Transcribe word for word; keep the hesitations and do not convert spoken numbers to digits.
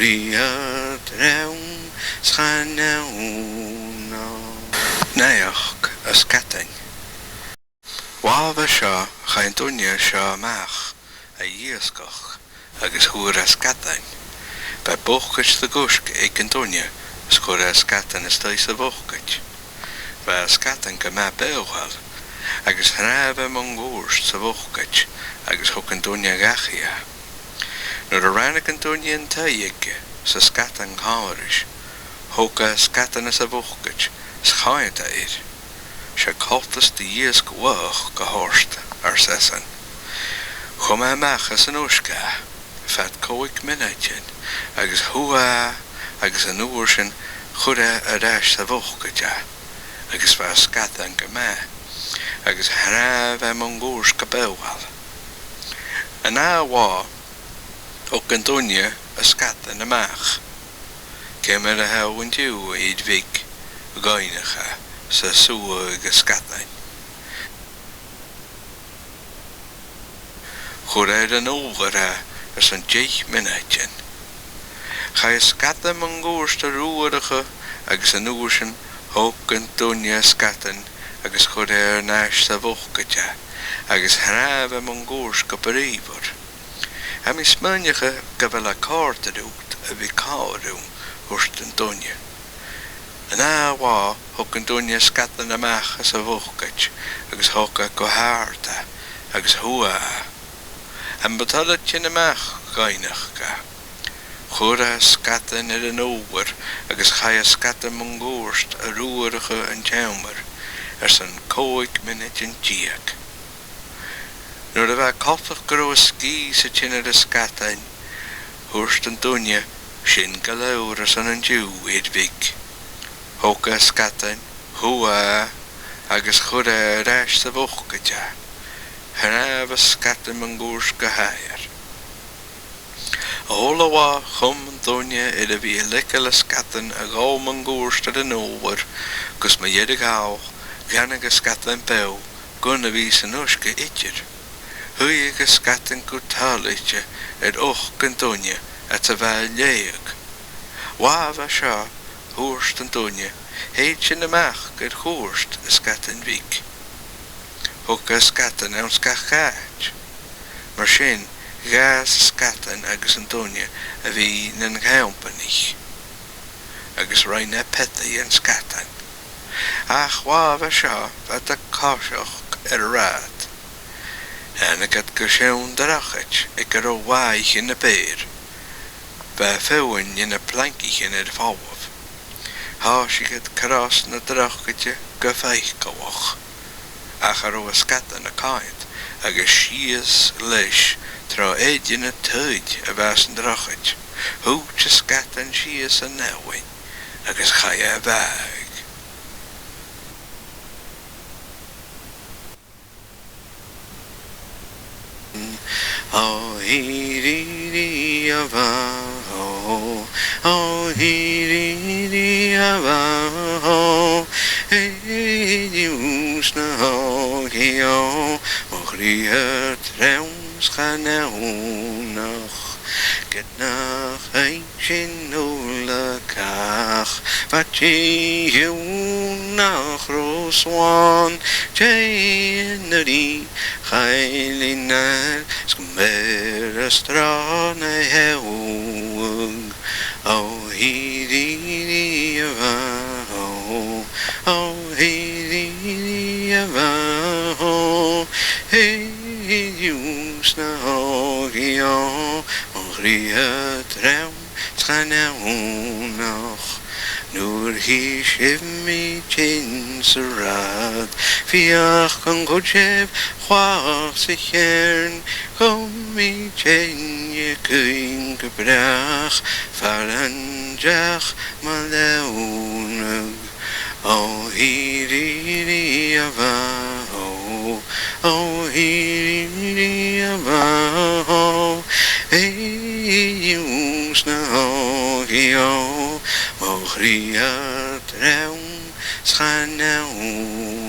Bhriathar trom 's cha-neònach. Naidheachd a' sgadain. Uair a bha seo, chaidh an duine seo a-mach a dh'iasgach agus fhuair e sgadain. Bha bocaid de dh'uisge aig an duine is chuir e an sgadan a-staigh sa bhocaid. Bha an sgadan gu math beothail agus shnàmh e mun cuairt sa bhocaid agus thug an duine dhachaigh e. Nuair a ràinig an duine an taigh aige 's an sgadan còmhla ris, thog e an sgadan às a' bhocaid is chaidh e air. 'S e coltas de dh'iasg bhuidheach a th' ort, ars esan. Chùm e a-mach às an uisge e fad còig mionaidean agus shuath e agus an uair sin chuir e air ais sa bhocaid e agus bha an sgadan gu math agus shnàmh e mun cuairt gu beothail. An ath là thug an duine an sgadan a-mach. Ciamar a tha thu an-diugh, a fhir bhig? dh'fhaighnich e 's e suathadh an sgadain. Chuir e air an ùrlar e airson deich mionaidean. Chaidh an sgadan mun cuairt a rùrachadh agus an uair sin thog an duine an sgadan agus chuir e air ais sa bhocaid e agus shnàmh e mun cuairt gu brìoghmhor. Tha mi a' smaoineachadh gu bheil e a' còrdadh riut a bhith còmhla rium, thuirt an duine. An ath là thug an duine an sgadan a-mach às a' bhocaid agus thog e gu h-àrd e agus shuath e. Am bu toil leat tighinn a-mach? dh'fhaighnich e. Chuir e an sgadan air an ùrlar agus chaidh an sgadan mun cuairt a rùrachadh an t-seòmar airson còig mionaidean deug. Nuair a bha e coltach gun robh an sgìths a' tighinn air an sgadan, thuirt an duine, sin gu leòr airson an-diugh, a fhir bhig. Thog e an sgadan, shuath e agus chuir e air ais sa bhocaid e. Shnàmh an sgadan mun cuairt gu h-àraidh. A h-uile là chùm an duine air a bhith a' leigeil an sgadain a dhol mun cuairt air an ùrlar gus mu dheireadh thall dh'fhanadh an sgadan beò gun a bhith san uisge idir. Shuidheadh an sgadan gu toilichte air uchd an duine fhad 's a bha e a' leaghadh. Uair a bha seo, thuirt an duine, thèid sinn a-mach air chuairt, a sgadain bhig. Thog e an sgadan anns gach àite. Mar sin, dh'fhàs an sgadan agus an duine a bhith nan companaich, agus rinn e peata dhen sgadan. Ach uair a bha seo, bha iad a' coiseachd air an rathad. Thàinig iad gu seann drochaid aig an robh làithean a' beir. Bha feadhainn de na plainngean air falbh. Thòisich iad cros na drochaide gu faiceallach. Ach cha robh an sgadan a' coimhead, agus sìos leis tro eadar na taighean a bha san drochaid, thuit an sgadan sìos an abhainn agus chaidh e a bhàthadh. O hì rì rì a bha o, o hì rì rì a bha o, hì rì ùs na h-òigh o, mo chridhe trom 's cha neònach, ged nach fhaigh sinn uile càch, bha tìodhnach ro slàn, tè na rì chaill i n-aire, 's gum b' fheàrr a stràna theagamh. O hì rì rì a bha o, o hì rì rì a bha o, hì rì ùs na h-òigh o, mo chridhe trom 's cha neònach. Nuair a chì sibh mi tighinn sa rathad, feuch an cuir sibh chumhachd sa cheàrn, gum bi teine againn gu bràth, far an deach mo leanabh. O hì rì rì a bha o, o hì rì rì a bha o, hì rì ùs na h-òigh o, mo chridhe trom 's cha neònach.